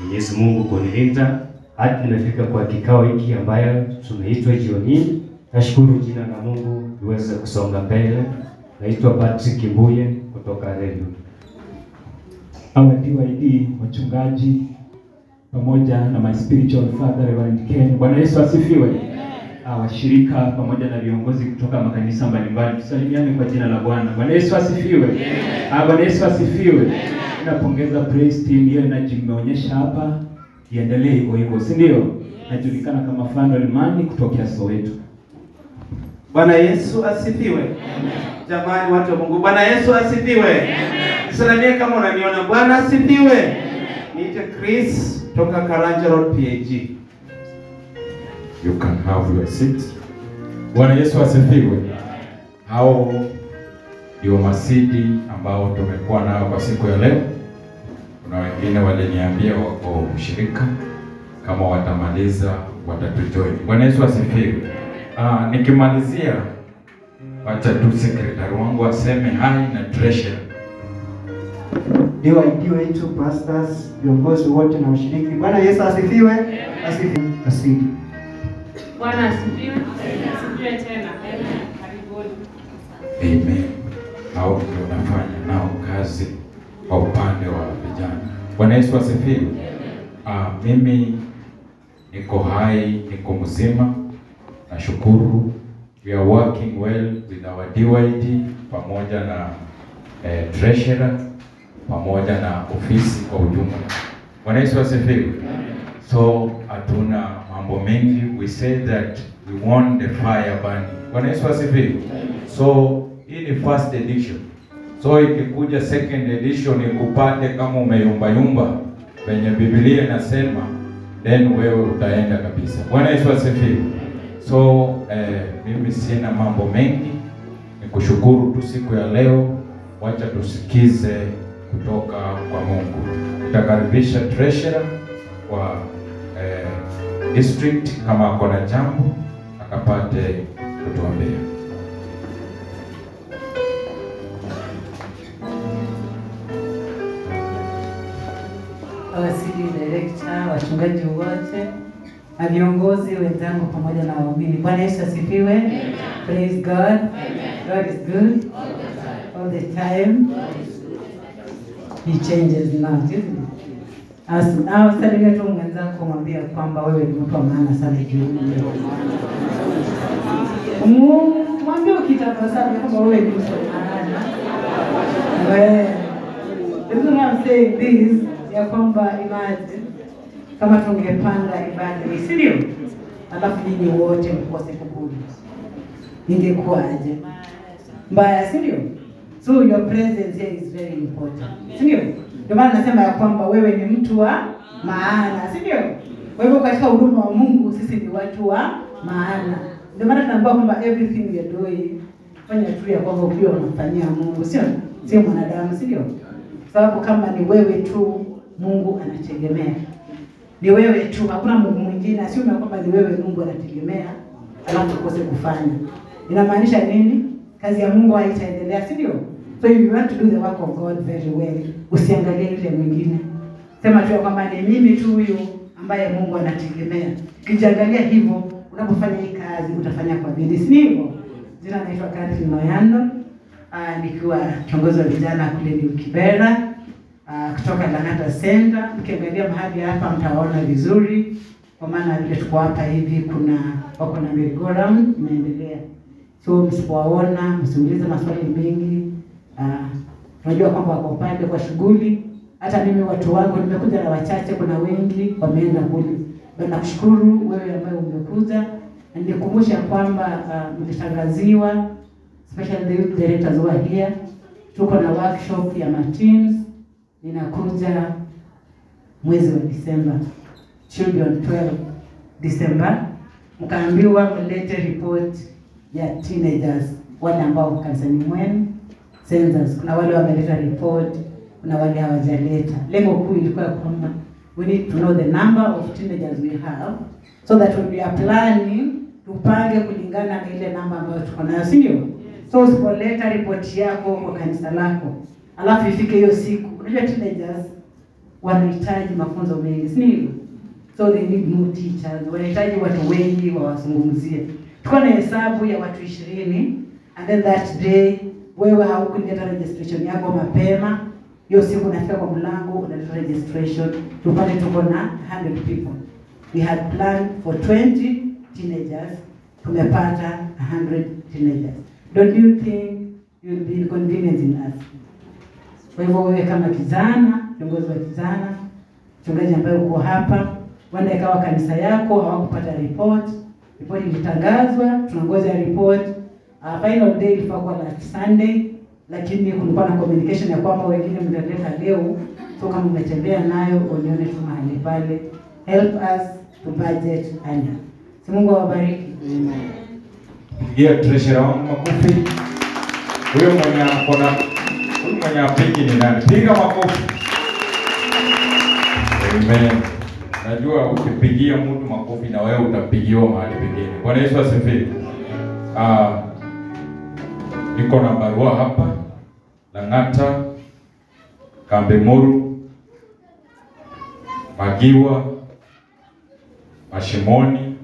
Mwenyezi Mungu kunilinda hadi nimefika kwa kikao hiki ambayo tumeitwa jioni. Nashukuru jina la Mungu liweze kusonga mbele. Naitwa Patrick Mbuye kutoka Relu. Our DYD wachungaji pamoja na my spiritual father Reverend Ken. Bwana Yesu asifiwe. Washirika pamoja na viongozi kutoka makanisa mbalimbali, tusalimiane kwa jina la Bwana. Bwana Yesu asifiwe. Bwana Yesu asifiwe. Napongeza praise team hiyo energy mmeonyesha hapa, iendelee hivyo hivyo, si ndio? Najulikana kama Fano Limani kutokea Soweto. Bwana Yesu asifiwe. Jamani watu wa Mungu, Bwana Yesu asifiwe. Salamia kama unaniona. Bwana asifiwe. Niite Chris toka Karanja Road PAG. You can have your seat. Bwana Yesu asifiwe. Hao ndio masidi ambao tumekuwa nao kwa siku ya leo. Kuna wengine waliniambia wako ushirika, kama watamaliza watatujoin. Bwana Yesu asifiwe. Nikimalizia, wacha tu secretary wangu aseme hai na treasurer. DYD wetu, pastors, viongozi wote na washiriki. Bwana Yesu asifiwe. Asifiwe. Asifiwe. Bwana asifiwe. Asifiwe tena. Karibuni. Amen. Hao ndio unafanya nao kazi kwa upande wa vijana. Bwana Yesu asifiwe. Mimi niko hai, niko mzima. Nashukuru. We are working well with our DYD pamoja na treasurer pamoja na ofisi kwa ujumla. Bwana Yesu asifiwe. So hatuna mambo mengi. We say that we want the fire burning. Bwana Yesu asifiwe. So hii ni first edition. So ikikuja second edition ikupate kama umeyumba yumba venye Biblia inasema, then wewe utaenda kabisa. Bwana Yesu asifiwe. So mimi sina mambo mengi, nikushukuru tu siku ya leo. Wacha tusikize kutoka kwa Mungu. Nitakaribisha treasurer wa district kama ako na jambo akapate kutuambia. Our city director, wachungaji wote na viongozi wenzangu pamoja na waumini. Bwana Yesu asifiwe. Praise God. Amen. God is good all the time. He changes not, isn't it? As salimia tu mwenzako, mwambie kwamba wewe ni mtu wa maana sana jioni. Mwambie ukitabasamu kwamba wewe ni mtu wa maana. Well, the reason I'm saying this ya kwamba imagine kama tungepanga ibada hii, si ndio? Alafu nyinyi wote mkose kukuja, ingekuwaje? Mbaya, si ndio? So your presence here is very important, si ndio? Ndio maana nasema ya kwamba wewe ni mtu wa maana, si ndio? Kwa hivyo katika huduma wa Mungu sisi ni watu wa maana. Ndio maana tunaambiwa kwamba everything we are doing, fanya tu ya kwamba ukiwa unamfanyia Mungu, sio sio mwanadamu, si ndio? Sababu kama ni wewe tu Mungu anategemea. Ni wewe tu, hakuna Mungu mwingine. Sio kwamba ni wewe Mungu anategemea alafu ukose kufanya. Inamaanisha nini? Kazi ya Mungu haitaendelea, si ndio? So if you want to do the work of God very well, usiangalie yule mwingine. Sema tu kwamba ni mimi tu huyu ambaye Mungu anategemea. Ukijiangalia hivyo, unapofanya hii kazi utafanya kwa bidii, si hivyo? Jina naitwa Catherine Noyando, nikiwa kiongozi wa vijana kule New Kibera, kutoka Lang'ata Center. Mkiangalia mahali hapa mtaona vizuri, kwa maana vile tuko hapa hivi kuna wako na merry-go-round inaendelea. So msipowaona msiulize maswali mengi. Tunajua kwamba wako upande kwa shughuli. Hata mimi watu wangu nimekuja na wachache, kuna wengi wameenda kule. Nakushukuru wewe ambaye umekuja, na nikukumbusha kwamba mlitangaziwa, especially the youth directors who are here. Tuko na workshop ya Martins inakuja mwezi wa Disemba, should be on 12 December. Mkaambiwa mlete report ya teenagers wale ambao kanisani mwenu census. Kuna wale wameleta report, kuna wale hawajaleta. Lengo kuu ilikuwa kwamba we need to know the number of teenagers we have so that when we are planning tupange kulingana na ile namba ambayo tuko nayo, si ndio? So usipoleta report yako kwa kanisa lako alafu ifike hiyo siku, unajua teenagers Wanahitaji mafunzo mengi, si ndivyo? So they need more teachers. Wanahitaji watu wengi wawazungumzie. Tuko na hesabu ya watu 20, and then that day wewe haukuleta registration yako mapema, hiyo siku unafika kwa mlango unaleta registration, tupate tuko na 100 people. We had planned for 20 teenagers, tumepata 100 teenagers. Don't you think you'll be inconveniencing us? Kwa hivyo wewe kama kijana, kiongozi wa kijana, mchungaji ambaye uko hapa, wanda ikawa kanisa yako hawakupata report, report ilitangazwa, tunangoja report. Final day ilifaa kuwa last Sunday, lakini kulikuwa na communication ya kwamba wengine mtaleta leo, so kama umetembea nayo unione tu mahali pale. Help us to budget earlier. Si Mungu awabariki. Amen. Pigia treasurer wangu makofi. Huyo mwenye akona, huyo mwenye apigi ni nani? Piga makofi. Amen. Najua ukipigia mtu makofi na wewe utapigiwa mahali pengine. Bwana Yesu asifiwe. Niko na barua hapa Lang'ata, Kambemuru, Magiwa, Mashimoni,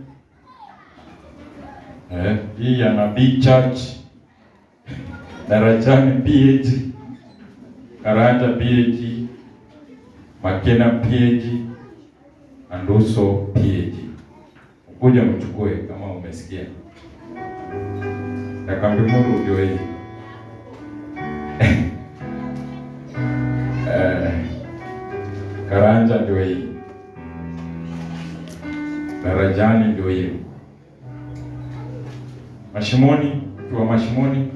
hii ya Nabii Church, Darajani PAG, Karanja PAG, Makena PAG, Anduso PAG. Ukuja mchukue kama umesikia. Na Kambemuru ndio hii. Karanja ndio hii. Darajani ndio hii. Mashimoni, tuwa Mashimoni,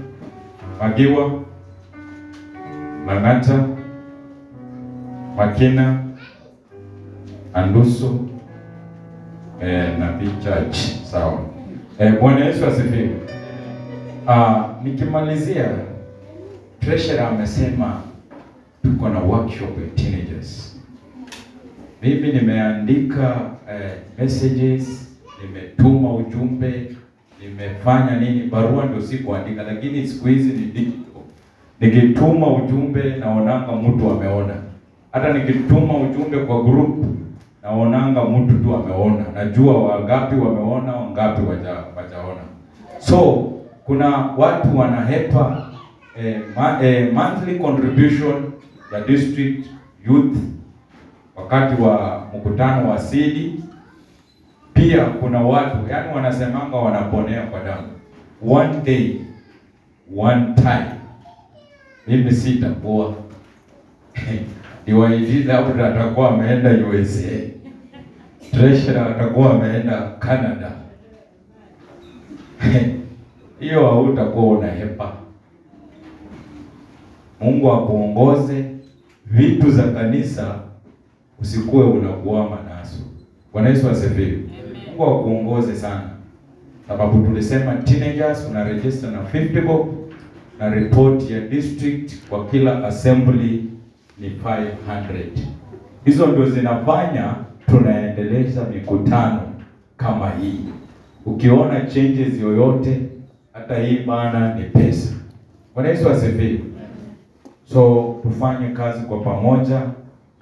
Magiwa, Lang'ata, Makena, Anduso, Nabii Church. Sawa. Bwana Yesu asifiwe. Nikimalizia, treasurer amesema tuko na workshop ya teenagers. Mimi nimeandika messages, nimetuma ujumbe, nimefanya nini, barua ndio sikuandika, lakini siku hizi ni digital. Nikituma ujumbe naonanga mtu ameona. Hata nikituma ujumbe kwa group naonanga mtu tu ameona. Najua wangapi wameona, wangapi wajaona. So kuna watu wanahepa monthly contribution ya district youth wakati wa mkutano wa CD. Pia kuna watu yani wanasemanga wanaponea kwa damu. One day, one time. Mimi sitakuwa. DYD labda atakuwa ameenda USA. Treasurer atakuwa ameenda Canada. Hiyo hautakuwa unahepa. Mungu akuongoze. Vitu za kanisa usikuwe unakuama nazo. Bwana Yesu asifiwe. Mungu akuongoze sana. Sababu tulisema teenagers una register na 50 bob, na report ya district kwa kila assembly ni 500. Hizo ndio zinafanya tunaendeleza mikutano kama hii. Ukiona changes yoyote, hata hii bana ni pesa. Bwana Yesu asifiwe. So tufanye kazi kwa pamoja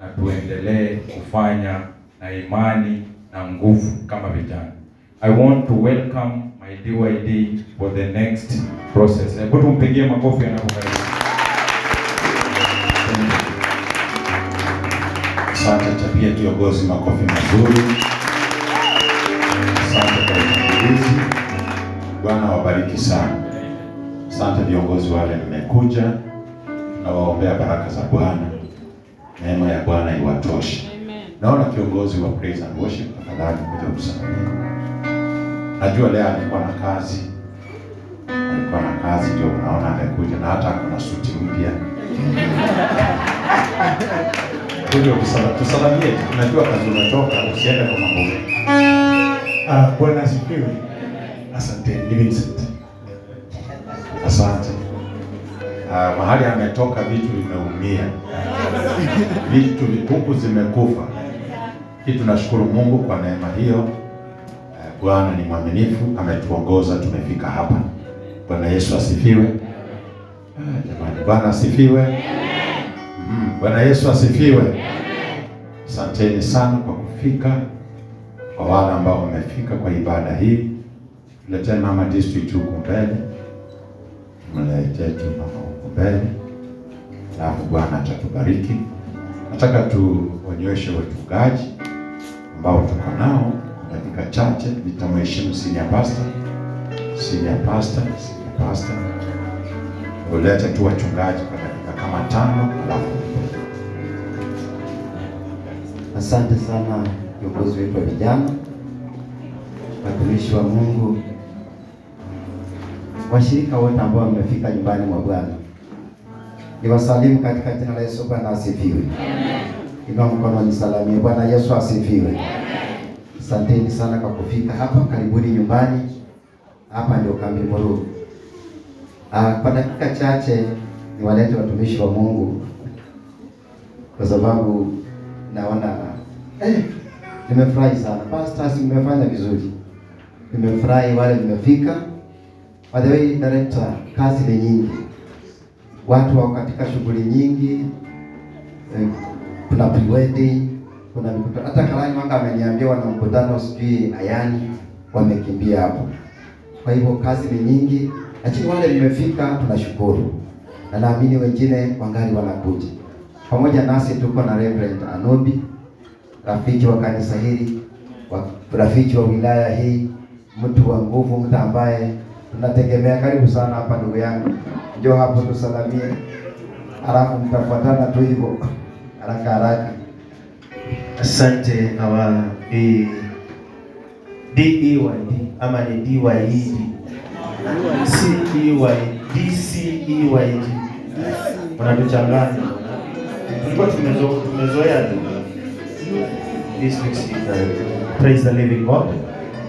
na tuendelee kufanya na imani na nguvu kama vijana. I want to welcome my DYD for the next process. Hebu tumpigie makofi anapokaribia. Asante, chapia kiongozi makofi mazuri. Asante kwa utangulizi. Bwana wabariki sana. Asante viongozi wale mmekuja. Nawaombea baraka za Bwana. Neema ya Bwana iwatoshe. Naona kiongozi wa praise and worship, tafadhali kuja kusalimia. Najua leo alikuwa na kazi. Alikuwa na kazi ndio unaona amekuja, na hata kuna suti mpya. Kuja tusalimie. Najua kazi umetoka, usiende kwa mambo mengi. Bwana asifiwe. Asante, ni Vincent. Asante. Mahali ametoka vitu vimeumia. Vitu vikuku zimekufa. Kitu nashukuru Mungu kwa neema hiyo. Bwana ni mwaminifu, ametuongoza tumefika hapa. Bwana Yesu asifiwe. Jamani, Bwana asifiwe. Bwana Yesu asifiwe. Asanteni sana kwa kufika, kwa wale ambao wamefika kwa ibada hii. Tuletee mama district huku mbele, mletee tu mama huku mbele, alafu Bwana atatubariki. Nataka tuonyeshe wachungaji ambao tuko nao dakika chache. Nitamheshimu senior pastor, senior pastor, senior pastor. Ulete tu wachungaji kwa dakika kama 5 alafu. Asante sana viongozi wetu wa vijana, watumishi wa Mungu, washirika wote ambao wamefika nyumbani mwa Bwana. Niwasalimu katika jina la Yesu. Bwana asifiwe. Inua mkono nisalamie. Bwana Yesu asifiwe. Asanteni sana kwa kufika hapa, karibuni nyumbani. Hapa ndio kambi Muru. Kwa dakika chache niwalete watumishi wa Mungu kwa sababu naona nimefurahi sana. Pastors, mmefanya vizuri. Nimefurahi wale nimefika. By the way, director, kazi ni nyingi. Watu wako katika shughuli nyingi. Kuna pre-wedding, kuna mikutano. Hata Karani wanga ameniambia wana mkutano sijui Ayani, wamekimbia hapo. Kwa hivyo kazi ni nyingi, lakini wale nimefika tunashukuru. Na naamini wengine wangali wanakuja. Pamoja nasi tuko na Reverend Anobi, rafiki wa kanisa hili, rafiki wa wilaya hii, mtu wa nguvu, mtu ambaye tunategemea. Karibu sana hapa ndugu yangu. Njoo hapo tusalamie. Halafu mtafuatana tu hivyo haraka haraka. Asante awa DEYD ama ni DYED CEY DCEYD. Wanatuchanganya. Tulikuwa tumezoea tu. District Director. Praise the living God.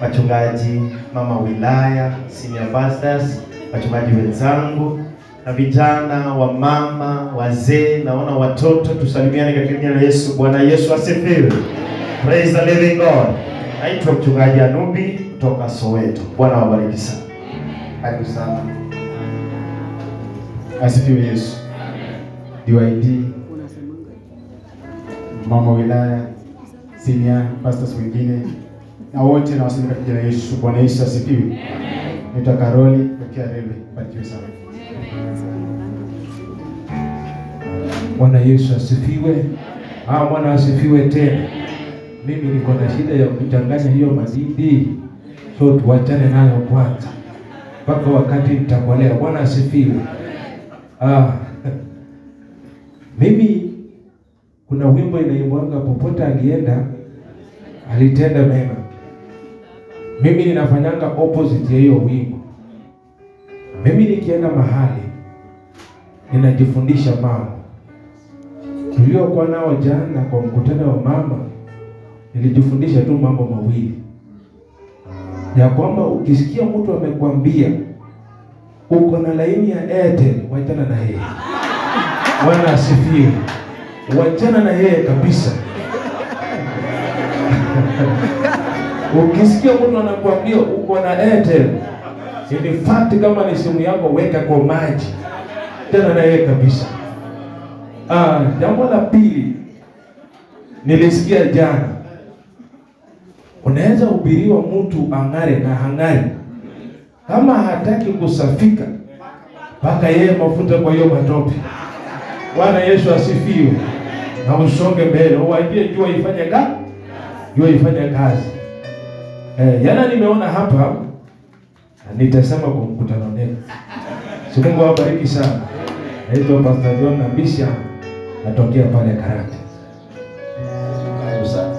Wachungaji, mama wilaya, senior pastors, wachungaji wenzangu na vijana, wamama, wazee, naona watoto, tusalimiane katika jina la Yesu. Bwana Yesu asifiwe. Praise the living God. Naitwa mchungaji Anubi kutoka Soweto. Bwana wabariki sana. Karibu sana. Asifiwe Yesu. DYD, mama wilaya, senior pastors wengine na wote na wasilimu katika jina la Yesu. Bwana Yesu asifiwe. Naitwa Karoli kutoka Rebe. Barikiwe sana. Bwana Yesu asifiwe. Bwana asifiwe tena. Mimi niko na shida ya kuchanganya hiyo madidi, so tuachane nayo kwanza mpaka wakati nitakolea. Bwana asifiwe. Mimi kuna wimbo inaimbwanga, popote alienda alitenda mema. Mimi ninafanyanga opposite ya hiyo wimbo. Mimi nikienda mahali ninajifundisha mambo. Tuliokuwa nao jana kwa mkutano wa mama, nilijifundisha tu mambo mawili. Ya kwamba ukisikia mtu amekwambia uko na laini ya Airtel, wachana na yeye. Bwana asifiwe. Wachana na yeye kabisa. Ukisikia mtu anakuambia uko na Airtel, in fact kama ni simu yako weka kwa maji. Tena na yeye kabisa. Jambo la pili nilisikia jana, unaweza hubiriwa mtu ang'are na hang'ari, kama hataki kusafika mpaka yeye mafuta kwa hiyo matope. Bwana Yesu asifiwe. Na usonge mbele, uwaambie jua ifanye kazi. Jua ifanye kazi. Jana nimeona hapa, nitasema kwa mkutano next. Mungu awabariki sana. Naitwa Pastor John Nabisha, natokea pale Karate. Karibu sana.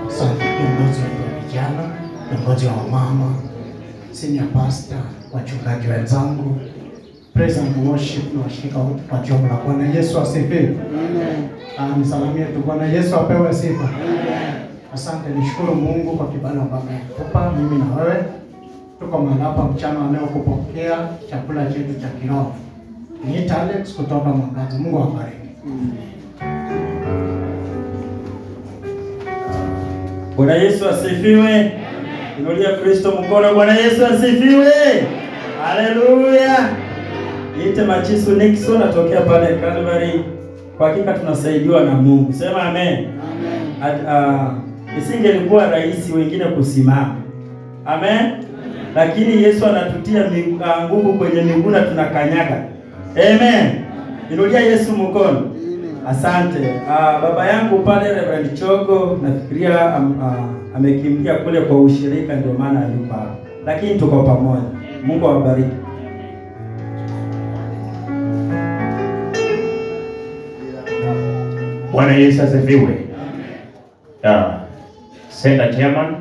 Asante kiongozi wa vijana, kiongozi wa mama, senior pastor, wachungaji wenzangu, praise and worship na washirika wote kwa jumla. Bwana Yesu asifiwe. Amen. Nisalamie tu. Bwana Yesu apewe sifa. Amen. Asante, nishukuru Mungu kwa kibali ambacho ametupa mimi na wewe. Tuko mahali hapa mchana wa leo kupokea chakula chetu cha kiroho. Ni Alex kutoka Mwangaza. Mungu awabariki. Bwana Yesu asifiwe. Inulia Kristo mkono. Bwana Yesu asifiwe. Haleluya. Niite Machisu Nixon, natokea pale Calvary. Kwa hakika tunasaidiwa na Mungu. Sema amen. Amen. Isingelikuwa rahisi wengine kusimama. Amen. Amen. Lakini Yesu anatutia nguvu kwenye miguu na tunakanyaga. Amen. Inulia Yesu mkono. Asante. Baba yangu pale Reverend Chogo nafikiria amekimbia kule kwa ushirika, ndio maana hayupo hapa. Lakini tuko pamoja. Mungu awabariki. Bwana Yesu asifiwe. Center Chairman,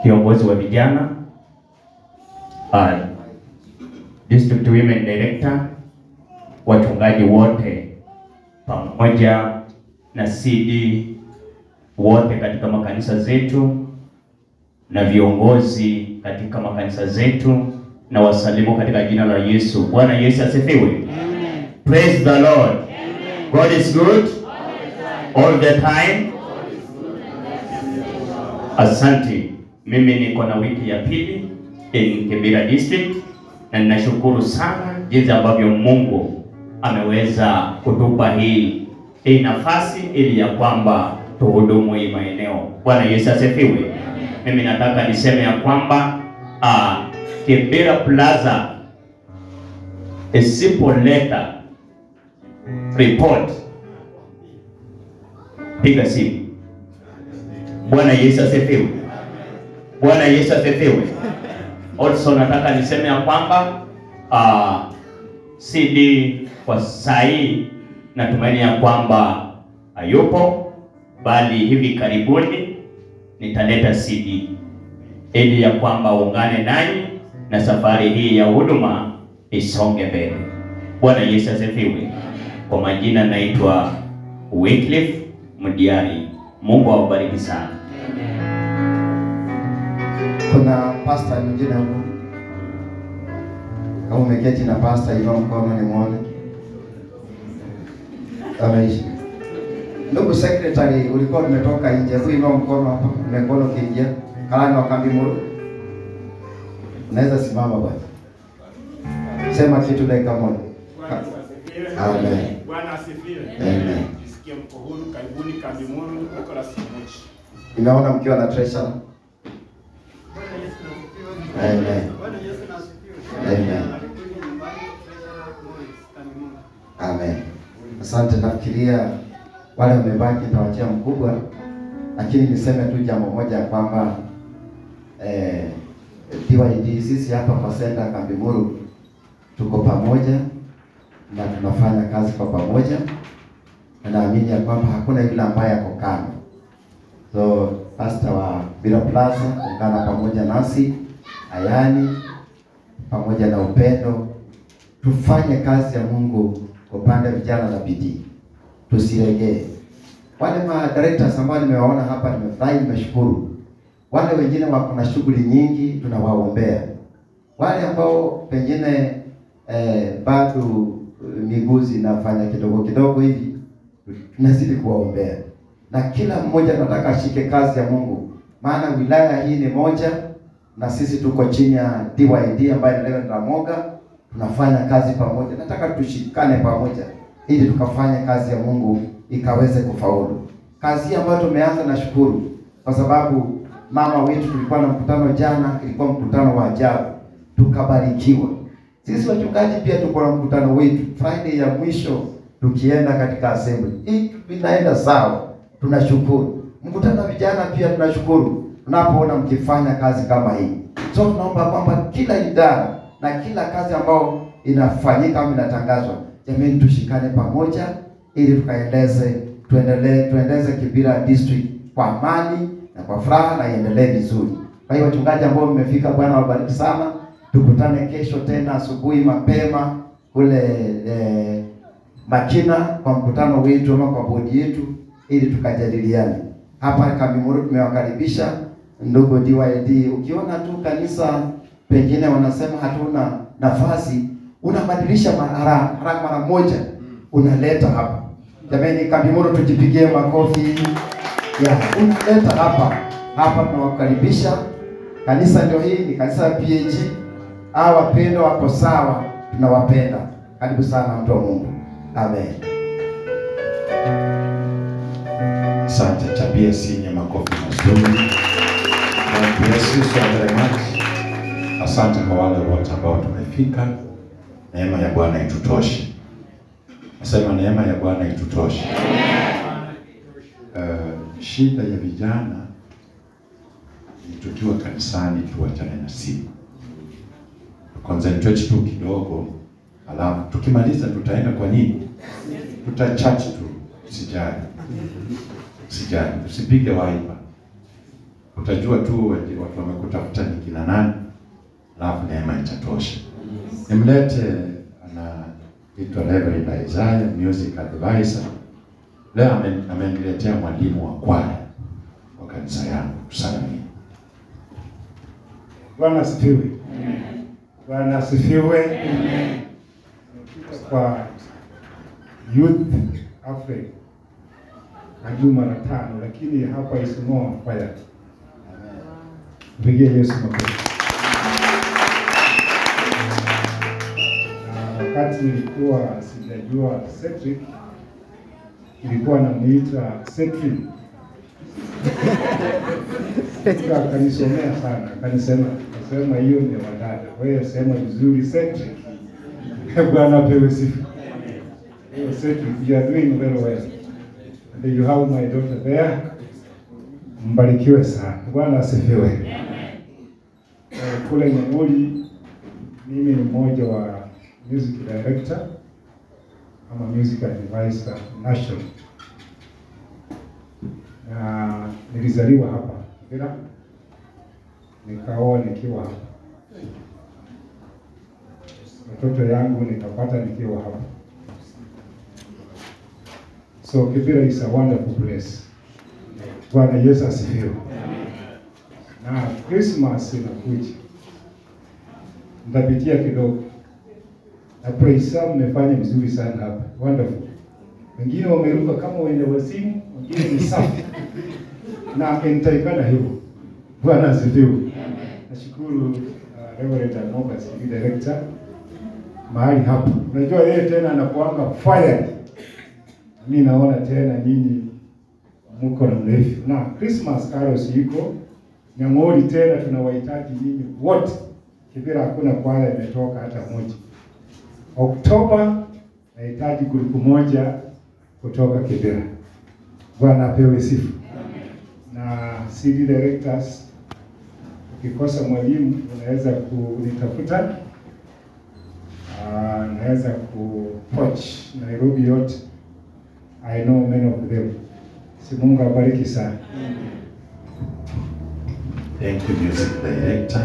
kiongozi wa vijana, District Women Director, wachungaji wote pamoja na CD wote katika makanisa zetu na viongozi katika makanisa zetu, na wasalimu katika jina la Yesu. Bwana Yesu asifiwe. Praise the Lord. Amen. God is good all the time. Asante. Mimi niko na wiki ya pili in Kibera District, na ninashukuru sana jinsi ambavyo Mungu ameweza kutupa hii nafasi ili ya kwamba tuhudumu hii maeneo. Bwana Yesu asifiwe. Mimi nataka niseme ya kwamba Kibera Plaza isipoleta report, piga simu. Bwana Yesu asifiwe. Bwana Yesu asifiwe. Also nataka niseme ya kwamba CD kwa sahi natumaini ya kwamba hayupo, bali hivi karibuni nitaleta CD ili ya kwamba ungane nanyi na safari hii ya huduma isonge mbele. Bwana Yesu asifiwe. Kwa majina naitwa Wycliffe Mdiari. Mungu awabariki sana. Kuna pastor mwingine huko. Kama umeketi na pastor, inua mkono nimuone. Ameishi. Ndugu secretary, ulikuwa umetoka nje, hebu inua mkono hapa, mkono ukiingia. Kalani wa Kambi Muru. Unaweza simama bwana. Sema kitu dakika moja. Amen. Bwana asifiwe. Amen. Jisikie mko huru, karibuni Kambi Muru, Nicholas Muchi. Nimeona mkiwa na treasurer. Amen. Amen. Amen. Asante. Nafikiria wale wamebaki nitawachia mkubwa, lakini niseme tu jambo moja kwamba DYD sisi hapa kwa Center Kambi Muru tuko pamoja na tunafanya kazi kwa pamoja, na naamini ya kwamba hakuna yule ambaye ako kando. So pastor wa Kibera Plaza, ungana pamoja nasi Ayani pamoja na Upendo, tufanye kazi ya Mungu kwa upande vijana na bidii, tusiregee. Wale ma directors ambao nimewaona hapa, nimefurahi, nimeshukuru. Wale wengine wako na shughuli nyingi, tunawaombea. Wale ambao pengine bado miguu zinafanya kidogo kidogo hivi, tunazidi kuwaombea. Na kila mmoja tunataka ashike kazi ya Mungu, maana wilaya hii ni moja na sisi tuko chini ya DYD ambaye ni Reverend Ramoga. Tunafanya kazi pamoja. Nataka tushikane pamoja ili tukafanye kazi ya Mungu ikaweze kufaulu. Kazi ambayo tumeanza, nashukuru kwa sababu mama wetu tulikuwa na mkutano jana, ilikuwa mkutano wa ajabu, tukabarikiwa. Sisi wachungaji pia tuko na mkutano wetu Friday ya mwisho tukienda katika assembly. Hii inaenda sawa, tunashukuru. Mkutano wa vijana pia tunashukuru tunapoona mkifanya kazi kama hii. So tunaomba kwamba kila idara na kila kazi ambayo inafanyika au inatangazwa, jamii tushikane pamoja ili tukaendeze, tuendeze Kibera District kwa amani na kwa furaha na iendelee vizuri. Kwa hiyo wachungaji ambao mmefika, Bwana wabariki sana. Tukutane kesho tena asubuhi mapema kule Makina kwa mkutano wetu ama kwa bodi yetu ili tukajadiliane. Hapa Kambi Muru tumewakaribisha ndugu DYD. Ukiona tu kanisa pengine wanasema hatuna nafasi, unabadilisha mara moja, unaleta hapa. Jamani, Kambi Muru tujipigie makofi. Ya, unaleta hapa. Hapa tunawakaribisha. Kanisa ndio hii, ni kanisa la PAG. Hawa wapendwa wako sawa, tunawapenda. Karibu sana mtu wa Mungu. Amen. Asante, chapia sinye makofi mazuri. God bless you so very much. Asante kwa wale wote ambao tumefika. Neema ya Bwana itutoshe. Nasema neema ya Bwana itutoshe. Shida ya vijana ni tukiwa kanisani tuachane na simu. Concentrate tu kidogo, alafu tukimaliza tutaenda kwa nini? Tutachat tu, usijali. Usijali, usipige waipa. Utajua tu watu wamekutafuta ni kina nani, alafu neema itatosha. Nimlete anaitwa Reverend Isaiah, music advisor. Leo ameniletea mwalimu wa kwaya wa kanisa yangu. Tusalimie. Bwana asifiwe. Bwana asifiwe. Kwa Youth Africa karibu mara 5, lakini hapa is more fire. Mpigie Yesu makofi. Na wakati nilikuwa sijajua Cedric, nilikuwa namuita Cedric. Akanisomea sana, akanisema, akasema hiyo ni wadada. Wewe sema vizuri Cedric. Bwana apewe sifa. Cedric, you are doing very well. And you have my daughter there. Mbarikiwe sana. Bwana asifiwe. Kule Nyamuri mimi ni mmoja wa music director ama music advisor national. Na nilizaliwa hapa Kibera, nikaoa nikiwa hapa, watoto yangu nikapata nikiwa hapa. So Kibera is a wonderful place. Bwana Yesu asifiwe. Na Christmas inakuja, nitapitia kidogo. Na praise mmefanya vizuri sana hapa. Wonderful. Wengine wameruka kama wenye wazimu, wengine ni safi. Na nitaikana hivyo. Bwana asifiwe. Nashukuru Reverend Anoga, CD director mahali hapa. Unajua yeye tena anakuanga fire. Mimi naona tena nyinyi mko na mrefu. Na Christmas carols iko Nyang'ori tena tunawahitaji nyinyi wote. Kibera hakuna kwaya imetoka hata moja. Oktoba nahitaji grupu moja kutoka Kibera. Bwana apewe sifa. Na CD directors, ukikosa mwalimu unaweza kunitafuta. Naweza ku-coach Nairobi yote. I know many of them. Si Mungu abariki sana. Thank you music director.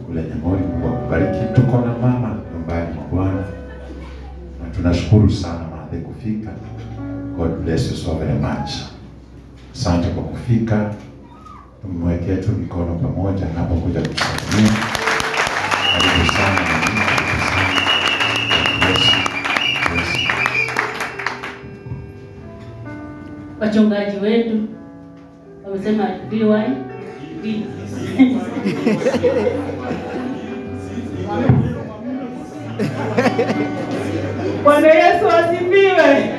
Kule Nyamori, Mungu akubariki. Tuko na mama nyumbani mwa Bwana na tunashukuru sana maadhe kufika. God bless you so very much. Asante kwa kufika. Tumwekee tu mikono pamoja anapokuja kutusalimia. Karibu sana mama, karibu sana. God bless you. Bless you. Wachungaji wetu wamesema DYD. Bwana Yesu asifiwe.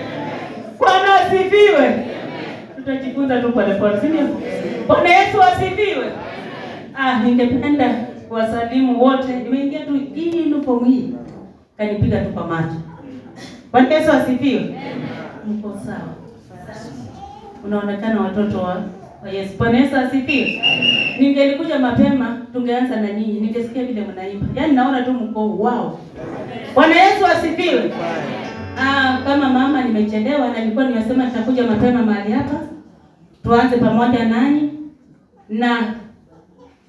Bwana asifiwe. Tutajifunza tu pole pole, si ndio? Bwana Yesu asifiwe. Ningependa kuwasalimu wote. Nimeingia tu hii uniform hii, kanipiga tu kwa macho. Bwana Yesu asifiwe. Mko sawa? Unaonekana watoto wa Yesu. Bwana Yesu asifiwe. Ningelikuja mapema tungeanza na nyinyi, ningesikia vile mnaimba. Yaani naona tu mko wow. Bwana Yesu asifiwe. Kama mama nimechelewa na nilikuwa nimesema nitakuja mapema mahali hapa. Tuanze pamoja nanyi. Na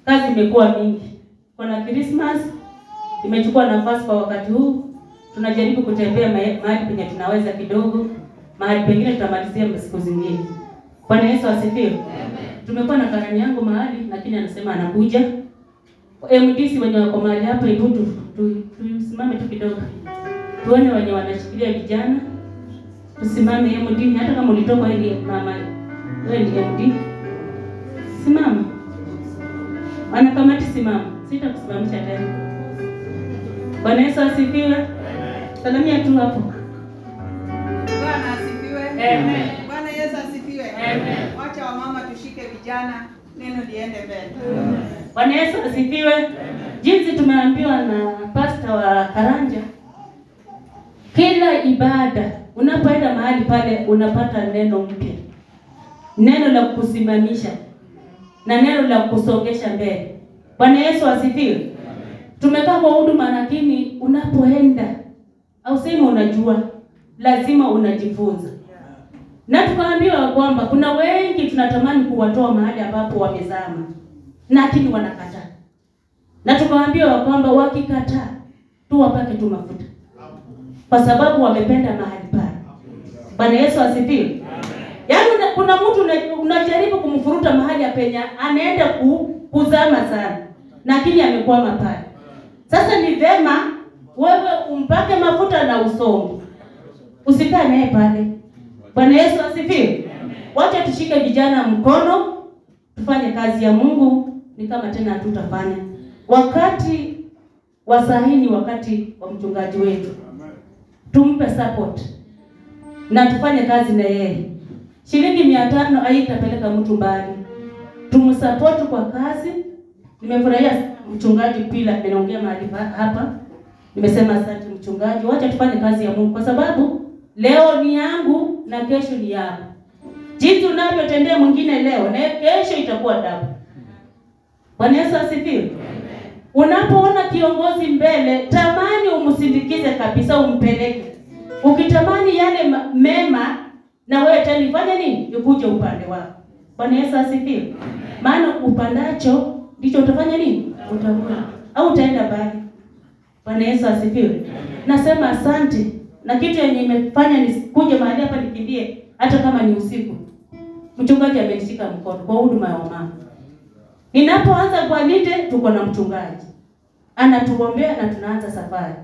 kazi imekuwa mingi. Kuna Christmas imechukua nafasi kwa wakati huu. Tunajaribu kutembea mahali penye tunaweza kidogo. Mahali pengine tutamalizia siku zingine. Bwana Yesu asifiwe. Tumekuwa na karani yangu mahali lakini anasema anakuja. MDC wenye wako mahali hapa, hebu tusimame tu kidogo. Tuone wenye wanashikilia vijana. Tusimame MD, hata kama ulitoka ile mama, wewe ni MD. Simama. Wanakamati simama. Sitakusimamisha tena. Bwana Yesu asifiwe. Salamia tu hapo. Bwana asifiwe. Amen. Bwana Yesu asifiwe. Amen. Wacha wamama tushike vijana, neno liende mbele. Bwana Yesu asifiwe. Jinsi tumeambiwa na pastor wa Karanja, kila ibada unapoenda mahali pale unapata neno mpya, neno la kusimamisha na neno la kusongesha mbele. Bwana Yesu asifiwe. Tumekaa kwa huduma, lakini unapoenda au sema unajua, lazima unajifunza. Na tukaambiwa kwamba kuna wengi tunatamani kuwatoa mahali ambapo wamezama, lakini wanakataa. Na tukaambiwa kwamba wakikataa tuwapake tu mafuta, kwa sababu wamependa mahali pale. Bwana Yesu asifiwe. Yaani kuna mtu unajaribu kumfuruta mahali apenya, anaenda kuzama sana, lakini amekwama pale. Sasa ni vema wewe umpake mafuta na usonge, usikae naye pale. Bwana Yesu asifiwe. Wacha tushike vijana mkono, tufanye kazi ya Mungu. Ni kama tena hatutafanya. Wakati wa sahihi, wakati wa mchungaji wetu, tumpe support na tufanye kazi na yeye. Shilingi 500 haitapeleka mtu mbali. Tumsupport kwa kazi. Nimefurahia mchungaji Pila anaongea mahali hapa. Nimesema asante mchungaji, wacha tufanye kazi ya Mungu, kwa sababu leo ni yangu na kesho ni yako. Jinsi unavyotendea mwingine leo na kesho itakuwa double. Bwana Yesu asifiwe. Unapoona kiongozi mbele, tamani umsindikize kabisa, umpeleke. Ukitamani yale mema, na wewe tena fanya nini? Ikuje upande wako. Bwana Yesu asifiwe. Maana upandacho ndicho utafanya nini? Utavuna. Au utaenda mbali. Bwana Yesu asifiwe. Nasema asante. Na kitu yenye imefanya nikuje mahali hapa nikimbie hata kama ni usiku, mchungaji amenishika mkono kwa huduma ya mama. Ninapoanza kwa linde, tuko na mchungaji anatuombea na tunaanza safari.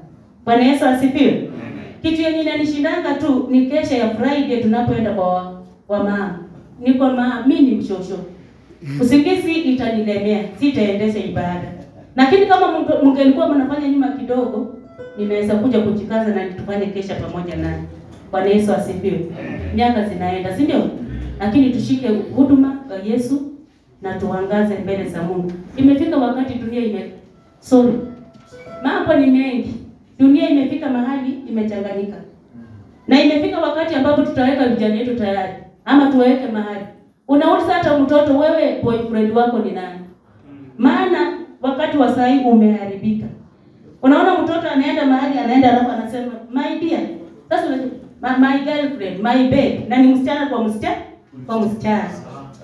Bwana Yesu asifiwe. Kitu yenye inanishindanga tu ni kesha ya Friday tunapoenda kwa mama. Niko mama, mimi ni mshosho. Usingizi itanilemea, sitaendesha ibada. Lakini kama mngelikuwa mnafanya nyuma kidogo, ninaweza kuja kujikaza na tufanye kesha pamoja naye. Bwana Yesu asifiwe. Miaka zinaenda, si ndio? Lakini tushike huduma kwa Yesu na tuangaze mbele za Mungu. Imefika wakati dunia mambo ni mengi. Dunia imefika mahali imechanganyika. Na imefika wakati ambapo tutaweka vijana wetu tayari ama tuweke mahali. Unauliza hata mtoto, wewe boyfriend wako ni nani? Maana wakati wa saa hii umeharibika. Unaona mtoto anaenda mahali, anaenda alafu anasema my dear. Sasa my girlfriend, my babe, na ni msichana kwa msichana, kwa msichana.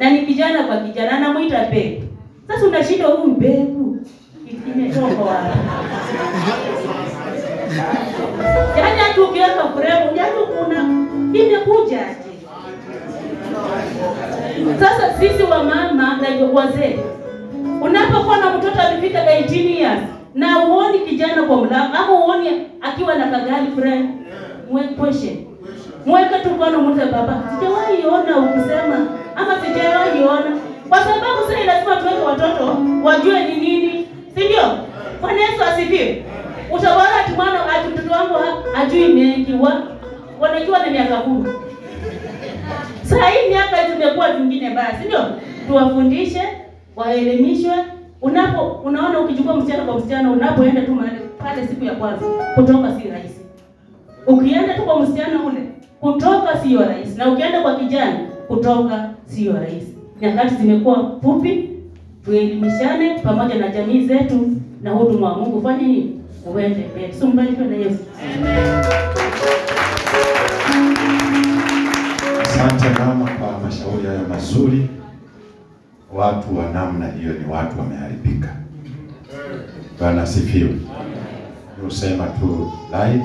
Na ni kijana kwa kijana, anamuita babe. Sasa unashindwa huyu babe imetoka wapi? Yaani hata ukiweka frame, yaani kuna imekuja aje? Sasa sisi wa mama na wazee, unapokuwa na mtoto amefika 18 years na uoni kijana kwa mlango ama uoni akiwa na girlfriend, mwekeshe. Mweke tu kwa mtu, baba, sijawahi ona ukisema ama sijawahi ona. Kwa sababu sasa lazima tuweke watoto wajue ni nini, si ndio? Bwana Yesu asifiwe. Utaona ati mwana ati mtoto wangu hajui mengi, wanajua ni miaka 10. Sasa hii miaka tumekuwa zingine basi, ndio? Tuwafundishe, waelimishwe. Unaona ukichukua msichana kwa msichana, unapoenda tu mahali pale siku ya kwanza, kutoka si rahisi. Ukienda tu kwa msichana ule, kutoka sio rahisi. Na ukienda kwa kijana, kutoka sio rahisi. Nyakati zimekuwa fupi, tuelimishane pamoja na jamii zetu na huduma wa Mungu. Fanye nini? Uende mbele. So mbarikiwe na Yesu. Asante mama kwa mashauri hayo mazuri. Watu wa namna hiyo ni watu wameharibika. Bwana asifiwe. Usema tu live,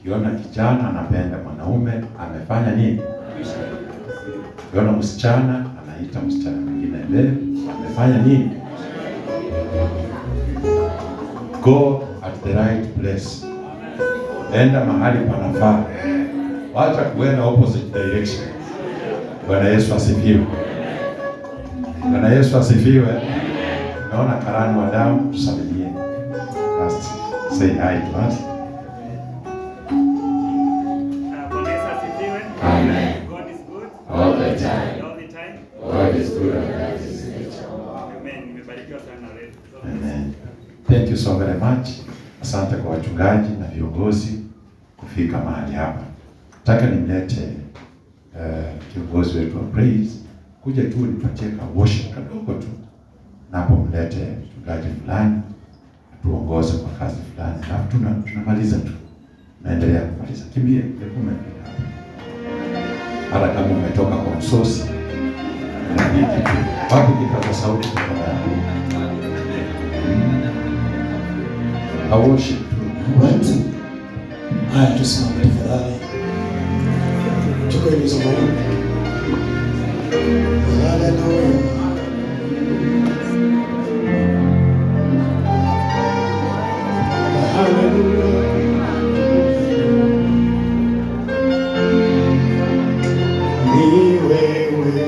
kiona kijana anapenda mwanaume, amefanya nini? Kiona msichana anaita msichana mwingine leo, amefanya nini? Go at the right place. Enda mahali panafaa. Wacha kuenda opposite direction. Bwana Yesu asifiwe. Bwana Yesu asifiwe. Naona karani wa damu, tusalimie. Just say hi to us. Amen. Thank you so very much. Asante kwa wachungaji na viongozi kufika mahali hapa. Nataka nimlete kiongozi wetu wa praise kuja tu nipatie ka worship kadogo tu, napo mlete mchungaji fulani tuongoze kwa kazi fulani, alafu tunamaliza tu, naendelea kumaliza. Kimbia umefika hapa, hata kama umetoka kwa msosi inabidi tu wapi kipaza sauti tafadhali. I worship tu. Haya, tusimame tafadhali. Chukua hizo maombi. Hallelujah. Hallelujah. Ni wewe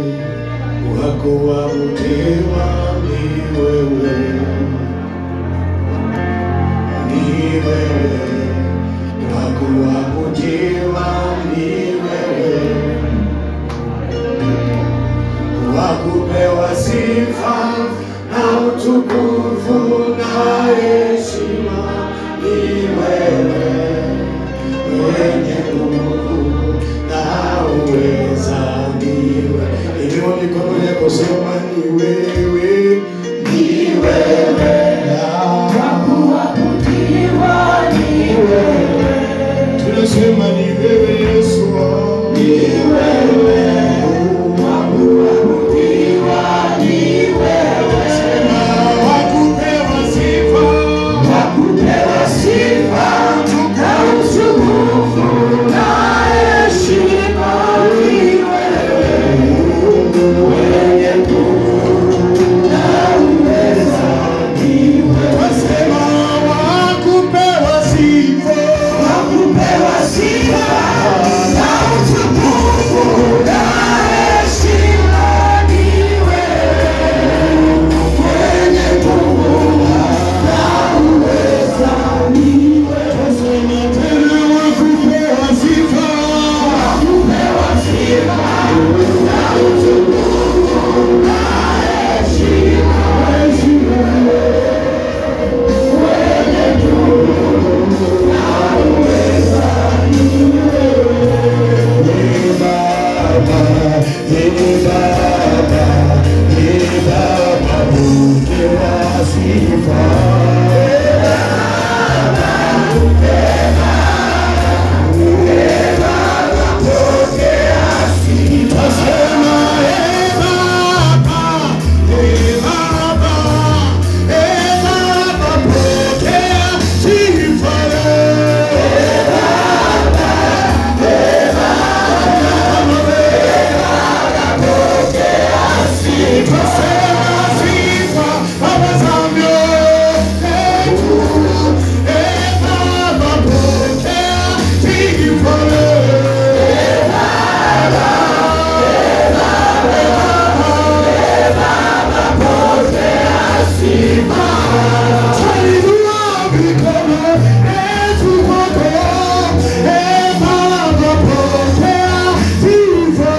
wako wa ni wewe, ni wewe wako wa ni wewe, wakupewa sifa na utukufu na heshima, ni wewe mwenye nguvu na uweza, ni wewe. Inua mikono yako, sema ni wewe, ni wewe wakuabudiwa, ni wewe, tunasema ni wewe Yesu, ni wewe wakuabudiwa, ni wewe, sema wakupewa sifa, wakupewa sifa na utukufu na heshima, ni wewe mwenye nguvu na uweza, ni wewe, sema wakupewa sifa, wakupewa sifa na utukufu na heshima, ni wewe mwenye nguvu na uweza, ni wewe, sema tena wakupewa sifa, wakupewa sifa na utukufu na heshima, mwenye nguvu na uweza, ni wewe. Ni Baba, ni Baba, ni Baba, pokea sifa. Tasema e Baba, e Baba, e Baba, pokea sifa. Tasema sifa, Baba za mioyo yetu. E Baba, pokea sifa. Tuinua mikono yetu kwako, e Baba, pokea sifa.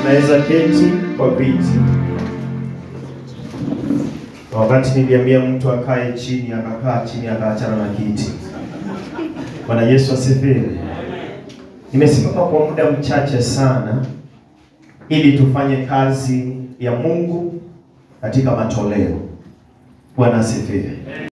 Tunaweza keti kwa viti. Wakati niliambia mtu akae chini, akakaa chini, akaachana na kiti. Bwana Yesu asifiwe. Nimesimama kwa muda mchache sana ili tufanye kazi ya Mungu katika matoleo. Bwana asifiwe.